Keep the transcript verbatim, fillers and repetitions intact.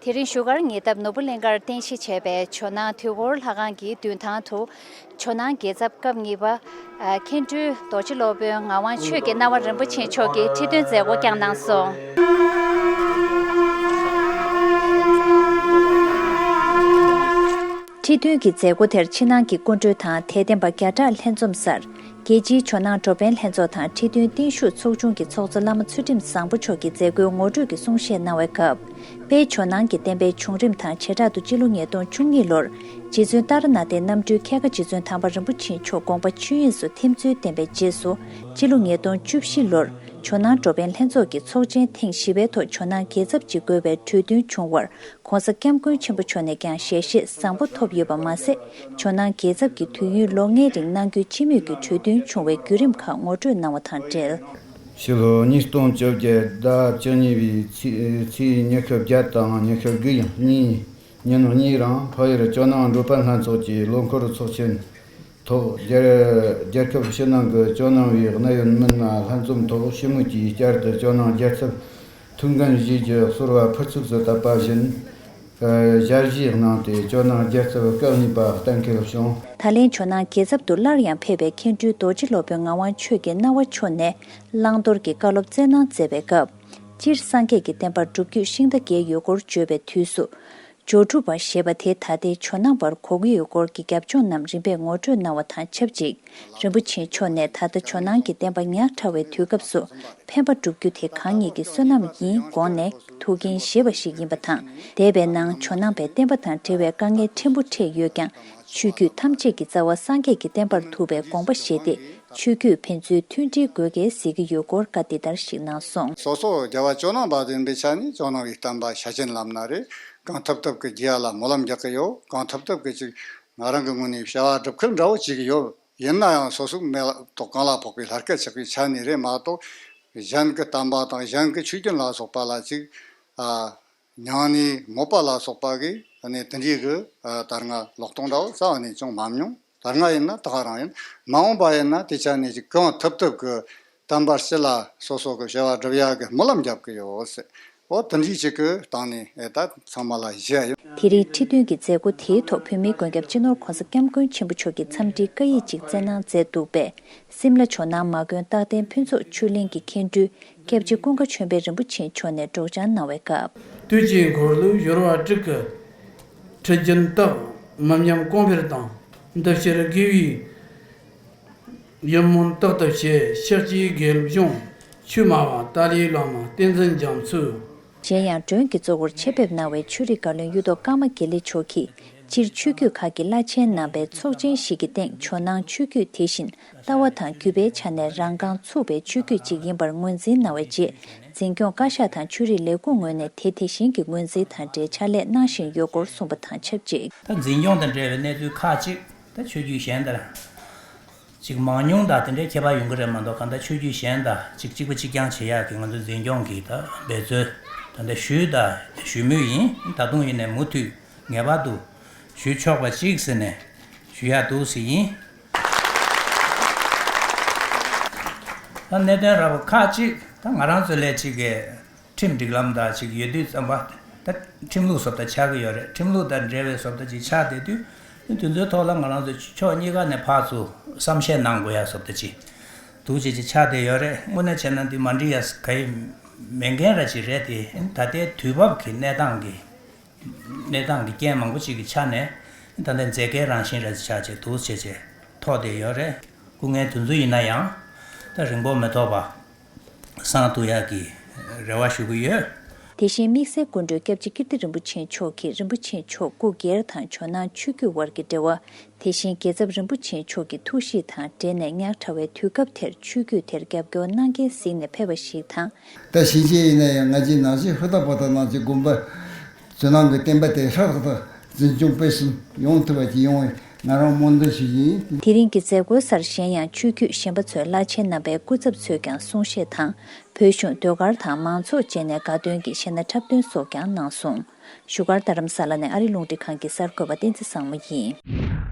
དེ་རིང་བཞུགས་སྒར་ཉེ་འདབས་ནོར་བུ་གླིང་ཁར་རྟེན་གཞི་བྱས་པའི་ཇོ་ནང་དུས་འཁོར་ལྷ་ཁང་གི་མདུན་ཐང་དུ། ཇོ་ནང་རྒྱལ་ཚབ་སྐབས་གཉིས་པ་མཁན་སྤྲུལ་རྡོ་རྗེ་སློབ་དཔོན་ངག་དབང་ཆོས་ཀྱི་སྣང་བ་རིན་པོ་ཆེ་མཆོག་གིས་ཁྲི་འདོན་མཛད་སྒོ་བསྐྱངས་གནང་སོང་། ཁྲི་འདོན་གྱི་མཛད་སྒོ་དེར་ཕྱི་ནང་གི་སྐུ་མགྲོན་དང་དད་ལྡན་པ་བརྒྱ་ཕྲག་ལྷན་འཛོམས་སར། རྒྱལ་སྤྱིའི་ཇོ་ནང་འགྲོ་ཕན་ལྷན་ཚོགས་དང་ཁྲི་འདོན་བརྟན་བཞུགས་ཚོགས་ཆུང་གི་ཚོགས་གཙོ་བླ་མ་ཚུལ་ཁྲིམས་བཟང་པོ་མཆོག་གིས་མཛད་སྒོའི་ངོ་སྤྲོད་ཀྱི་གསུང་བཤད་གནང་བའི་སྐབས། དཔལ་ཇོ་ནང་གི་བསྟན་པའི་བྱུང་རིམ་དང་བྱེ་བྲག་ཏུ་སྤྱི་ལོ་ཉིས་སྟོང་བཅུ་གཉིས་ལོར་རྗེ་བཙུན་ཏཱ་ར་ནཱ་ཐའི་རྣམ་སྤྲུལ་ཁལ་ཁ་རྗེ་བཙུན་དམ་པ་རིན་པོ་ཆེ་མཆོག་དགོངས་པ་ཆོས་དབྱིངས་སུ་ཐིམ་ཚུལ་བསྟན་པའི་རྗེས་སུ། སྤྱི་ལོ་ཉིས་སྟོང་བཅུ་བཞི་ལོར་ཇོ་ནང་འགྲོ་ཕན་ལྷན་ཚོགས་ཀྱི་ཚོགས་ཆེན་ཐེངས་བཞི་པའི་ཐོག་ཇོ་ནང་རྒྱལ་ཚབ་ཅིག་དགོས་པའི་གྲོས་མཐུན་བྱུང་བར། ྋགོང་ས་ྋསྐྱབས་མགོན་ཆེན་པོ་མཆོག་ནས་ཀྱང་ཞལ་བཞེས་བཟང་པོ་ཐོབ་ཡོད་པ་མ་ཟད། ཇོ་ནང་རྒྱལ་ཚབ་ཀྱིས་དུས་ཡུན་ལོ་ལྔའི་རིང་གནང་རྒྱུའི་སྤྱི་མོས་ཀྱི་གྲོས་མཐུན་བྱུང་བའི་བརྒྱུད་རིམ་ཁག་ངོ་སྤྲོད་གནང་བ་དང་འབྲེལ། ཕྱི་ལོ་ཉིས་སྟོང་བཅོ་བརྒྱད་ཟླ་བཅུ་གཉིས་པའི་ཚེས་ཚེས་ཉི་ཤུ་བརྒྱད་དང་ཉི་ཤུ་དགུ་ཡང་གཉིས་ཉིན་གཉིས་རིང་ཕ་ཡུལ་ཇོ་ནང་འགྲོ་ཕན་ལྷན་ཚོགས་ཀྱི་ལོ་འཁོར་ཚོགས་ཆེན་ཐོག་རྒྱལ་རྒྱལ་ཁབ་ཕྱི་ནང་གི་ཇོ་ནང་བའི་གནད་ཡོད་མི་སྣ་ལྷན་འཛོམས་ཐོག་ཞི་མོལ་གྱིས་བསྐྱར་དུ་ཇོ་ནང་རྒྱལ་ཚབ་ཐུགས་འགན་བཞེས་རྒྱུ་གསོལ་བ་ཕུར་ཚུགས་སུ་བཏབ་པ་བཞིན། ཞལ་བཞེས་གནང་སྟེ་ཇོ་ནང་རྒྱལ་ཚབ་སྐབས་གཉིས་པ་གཏན་འཁེལ་བྱུང་། ད་ལན་ཇོ་ནང་རྒྱལ་ཚབ་ཏུ་སླར་ཡང་ཕེབས་པའི་མཁན་སྤྲུལ་རྡོ་རྗེ་སློབ་དཔོན་ངག་དབང་ཆོས་ཀྱི་སྣང་བ་མཆོག་ནས་བླང་དོར་གྱི་བཀའ་སློབ་སྩལ་གནང་མཛད་པའི་སྐབས། སྤྱིར་སངས་རྒྱས་ཀྱི་བསྟན་པར་སྒྲུབ་བརྒྱུད་ཤིང་རྟ་བརྒྱད་ཡོད་སྐོར་བརྗོད་པའི་དུས་སུ། སྦྱོར་དྲུག་པ་ཞེས་པ་དེ་ད་ལྟའི་ཇོ་ནང་པར་གོ་གི་ཡོད་སྐོར་གྱི་རྒྱབ་ལྗོངས་རྣམས་རིམ་པས་ངོ་སྤྲོད་གནང་བ་དང་ཆབས་ཅིག་རིན་པོ་ཆེ་མཆོག་ནས་ད་ལྟ་ཇོ་ནང་གི་བསྟན་པ་ཉག་ཕྲ་བའི་དུས་སྐབས་སུ་ཕན་པ་བསྒྲུབ་རྒྱུ་དེ་གང་ཉིད་ཀྱི་བསོད་ནམས་ཡིན་དགོངས་ནས་ཐུགས་འགན་བཞེས་པ་ཞིག་ཡིན་པ་དང་། འདས་པའི་ནང་ཇོ་ནང་པའི་བསྟན་པ་དང་འབྲེལ་བའི་དཀའ་ངལ་ཕྲན་བུ་འཕྲད་ཡོད་ཀྱང་། ཆོས་བརྒྱུད་ཐམས་ཅད་ཀྱི་རྩ་བ་སངས་རྒྱས་ཀྱི་བསྟན་པར་ཐུག་པའི་དགོངས་པ་བཞེས་ཏེ། ཆོས་བརྒྱུད་ཕན་ཚུན་མཐུན་སྒྲིལ་དགོས་གལ་གཟིགས་ཀྱི་ཡོད་སྐོར་བཀའ་འདི་ལྟར་ཞིག་གནང་སོང་། སོ་སོ་རྒྱལ་བ་ཇོ་ནང་པ་ཡིན་པའི་ཆ་ནས་ཇོ་ནང་པའི་བསྟན་པ་ཤ་ཆེན་ལམ་སྣ་རེད། གང་ཐུབ་ཐུབ་ཀྱི་རྒྱལ་ལ་སྨོན་ལམ་རྒྱག་གི་ཡོད། གང་ཐུབ་ཐུབ་ཀྱི་ཅིག་ང་རང་གི་ངོས་ནས་བྱ་བ་སྒྲུབ་ཁུལ་འདྲ་བོ་བྱེད་ཀྱི་ཡོད། ཡིན་ན་ཡང་སོ་སོའི་མེ་ལ་ཏོག་གང་ལ་ཕོག་པའི་ལྷ་སྐལ་ཆགས་པའི་ཆ་ནས་རེད་མ་གཏོགས། གཞན་གྱི་བསྟན་པ་དང་གཞན་གྱི་ཆོས་བརྒྱུད་ལ་སོགས་པ་ལ་ཅིག་ཨ། མྱང་ནས་མོས་པ་ལ་སོགས་པ་གིས་ནས་དེ་འདྲའི་གི་ད་སྔ་ལོག་གཏོང་འདྲ་བོ་རྩ་བ་ནས་བྱུང་མ་མྱོང་། ད་སྔ་ཡིན་ན་ད་ག་རང་ཡིན། མ་འོངས་པ་ཡིན་ན་དེ་ཆ་ནས་ཅིག་གང་ཐུབ་ཐུབ་གི་བསྟན་པ་སྤྱི་ལ་སོ་སོ་གི་བྱ་བ་སྒྲུབ་ཡ་གི་སྨོན་ལམ་རྒྱབ་གི་ཡོད་ཟེར། འོ་དེ་འདྲའི་ཅིག་གི་སྟེང་ནས་ད་ཚང་མ་ལ་ཞུ་ཡ་ཡིན། དེ་རིང་ཁྲི་འདོན་གྱི་མཛད་སྒོ་དེའི་ཐོག་བོད་མིའི་མགོན་སྐྱབས་སྤྱི་ནོར་༧གོང་ས་༧སྐྱབས་མགོན་ཆེན་པོ་མཆོག་གིས་འཚམས་འདྲིའི་བཀའ་ཡིག་ཅིག་བསྩལ་གནང་མཛད་འདུག་པས། སིམ་ལ་ཇོ་ནང་མ་དགོན་རྟག་བརྟན་ཕུན་ཚོགས་ཆོས་གླིང་གི་མཁན་སྤྲུལ་སྐྱབས་རྗེ་ཀུན་དགའ་ཆོས་འཕེལ་རིན་པོ་ཆེ་མཆོག་ནས་སྒྲོག་སྦྱང་གནང་བའི་སྐབས། དུས་ཀྱི་འཁོར་ལོའི་སྦྱོར་བ་དྲུག་གི་ཁྲིད་རྒྱུན་དག་མི་ཉམས་གོང་འཕེལ་དང་འདི་ཕྱིར་དགེ་བའི་ཡིད་སྨོན་རྟག་ཏུ་བྱེད། ཕྱག་བགྱིས་དགེ་སློབ་སྦྱོང་། ཆོས་སྨྲ་བ་ཏཱ་ལའི་བླ་མ་བསྟན་འཛིན་རྒྱ་མཚོའི། གཞན་ཡང་མགྲོན་གྱི་གཙོ་བོར་ཆེད་ཕེབས་གནང་བའི་ཆོས་རིག་བཀའ་བློན་གཡུ་ཐོག་ཀརྨ་དགེ་ལེགས་མཆོག་གིས། སྤྱིར་ཆོས་བརྒྱུད་ཁག་གི་བླ་ཆེན་རྣམ་པའི་ཚོགས་ཆེན་ཞིག་གི་སྟེང་ཇོ་ནང་ཆོས་བརྒྱུད་དེ་བཞིན་ལྟ་བ་དང་རྒྱུད་པའི་ཆ་ནས་རང་རྐང་ཚུགས་པའི་ཆོས་བརྒྱུད་ཅིག་ཡིན་པར་ངོས་འཛིན་གནང་བའི་རྗེས། འཛིན་སྐྱོང་བཀའ་ཤག་དང་ཆོས་རིག་ལས་ཁུངས་ངོས་ནས་དེ་དེ་བཞིན་གྱི་ངོས་འཛིན་དང་འབྲེལ་ཕྱག་ལས་གནང་བཞིན་ཡོད་སྐོར་གསུངས་པ་དང་ཆབས་ཅིག་ད་འཛིན་སྐྱོང་དང་འབྲེལ་བའི་གནས་ཚུལ་ཁག་ཅིག་ད་ཆོས་བརྒྱུད་གཞན་དང་ཅིག་མང་ཉུང་དང་དེ་འདྲའི་ཁྱད་པར་ཡོང་གི་རེད་མ་གཏོགས། གང་ལྟར་ཆོས་བརྒྱུད་གཞན་དང་ཅིག་གཅིག་པ་གཅིག་རྐྱང་བྱེད་ཡག་གི་ང་ཚོ་འཛིན་སྐྱོང་གི་ད་འབད་རྩོལ་ད་ལྟ་ཞུས་དང་ཞུ་མུས་ཡིན། ད་དུང་ཡིན་ནའི་མུ་མཐུད་ངེས་པར་དུ་ཞུ་ཆོག་པ་ཅིག་ཟེར་ནས་ཞུ་ཡག་འདུག་ཟེར་ཡིན། ད་གནད་དོན་ར་བ་ཁག་ཅིག་ད་ང་རང་ཚོ་ལས་ཅིག་གི་ཁྲིམས་སྒྲིག་ལམ་དང་ཅིག་ཡོད་དུས་ཙམ་པ་ད་ཁྲིམས་ལུགས་བཟོ་ལྟ་ཆགས་ཀྱི་ཡོད་རེད། ཁྲིམས་ལུགས་དང་འབྲེལ་བའི་བཟོ་ལྟ་ཅིག་ཆགས་བསྡད་དུས་དེ་ཚོའི་ཐོག་ལ་ང་རང་ཚོ་ཕྱོགས་གཉིས་ཀ་ནས་ཕར་ཚུར་བསམ་ཤེས་གནང་དགོས་ཡ་བཟོ་ལྟ་ཅིག་འདུག་ཅིག་ཅིག་ཆགས་བསྡད་ཡོད་རེད། དངོས་གནས་བྱས་ན་འདི་མ་འགྲིག་ཡ་ག་ཡི་མེད་མཁན་ར་ཅིག་རེད་དེ། ད་ལྟའི་དུས་བབ་ཀྱི་གནས་སྟངས་ཀྱི་གནས་སྟངས་ཀྱི་རྐྱེན་མང་པོ་ཅིག་གི་ཆ་ནས་ད་ལྟ་མཛད་འགན་རང་བཞིན་ར་ཅིག་ཆགས་བྱས་འདུག་བྱས་བྱས་ཐོག་བསྡད་ཡོད་རེད། སྐུ་ངལ་དུས་ཚོད་ཡིན་ན་ཡང་ད་རིང་པོ་མི་ཐོགས་པ། སང་ཐུག་ཡག་གི་རེ་བ་ཞུ་གི་ཡོད། དེ་བཞིན་དམིགས་བསལ་སྐུ་མགྲོན་སྐྱབས་རྗེ་ཀིརྟི་རིན་པོ་ཆེ་མཆོག་གིས་རིན་པོ་ཆེ་མཆོག་སྐུ་སྒེར་དང་ཇོ་ནང་ཆོས་བརྒྱུད་དབར་གྱི་འབྲེལ་བ། དེ་བཞིན་རྒྱལ་ཚབ་རིན་པོ་ཆེ་མཆོག་གི་ཐུགས་གཤིས་དང་འབྲེལ་ནས་ཉག་ཕྲ་བའི་དུས་སྐབས་དེར་ཆོས་བརྒྱུད་དེར་རྒྱབ་སྐྱོར་གནང་གལ་གཟིགས་ནས་ཕེབས་པ་ཞིག་དང་། ད་ཕྱིན་ཆད་ཡིན་ན་ཡང་ང་ཚོའི་ནང་བཞིན་ཧུར་ཐག་པ་ཐག་ནང་བཞིན་དགོན་པ་ཇོ་ནང་གི་བསྟན་པ་དེ་ཧྲག་ཐག་ཐག་འཛིན་སྐྱོང་སྤེལ་གསུམ་ཡོང་ཐུབ་པ་ཅིག་ཡོང་བའི་ང་རང་སྨོན་འདུན་ཞུ་གི་ཡིན། དེ་རིང་གི་མཛད་སྒོའི་སར་གཞན་ཡང་ཆོས་བརྒྱུད་གཞན་པ་ཚོའི་བླ་ཆེན་རྣམ་པའི་སྐུ་ཚབ་ཚོས་ཀྱང་གསུང་བཤད་དང་། བོད་གཞུང་ཟློས་གར་དང་མང་ཚོགས་བཅས་ནས་དགའ་སྟོན་གྱི་གཞས་སྣ་འཁྲབ་སྟོན་སོགས་ཀྱང་གནང་སོང་། བཞུགས་སྒར་རྡ་རམ་ས་ལ་ནས་ཨ་རི་རླུང་འཕྲིན་ཁང་གི་གསར་འགོད་པ་བསྟན་འཛིན་བཟང་མོ་ཡིན།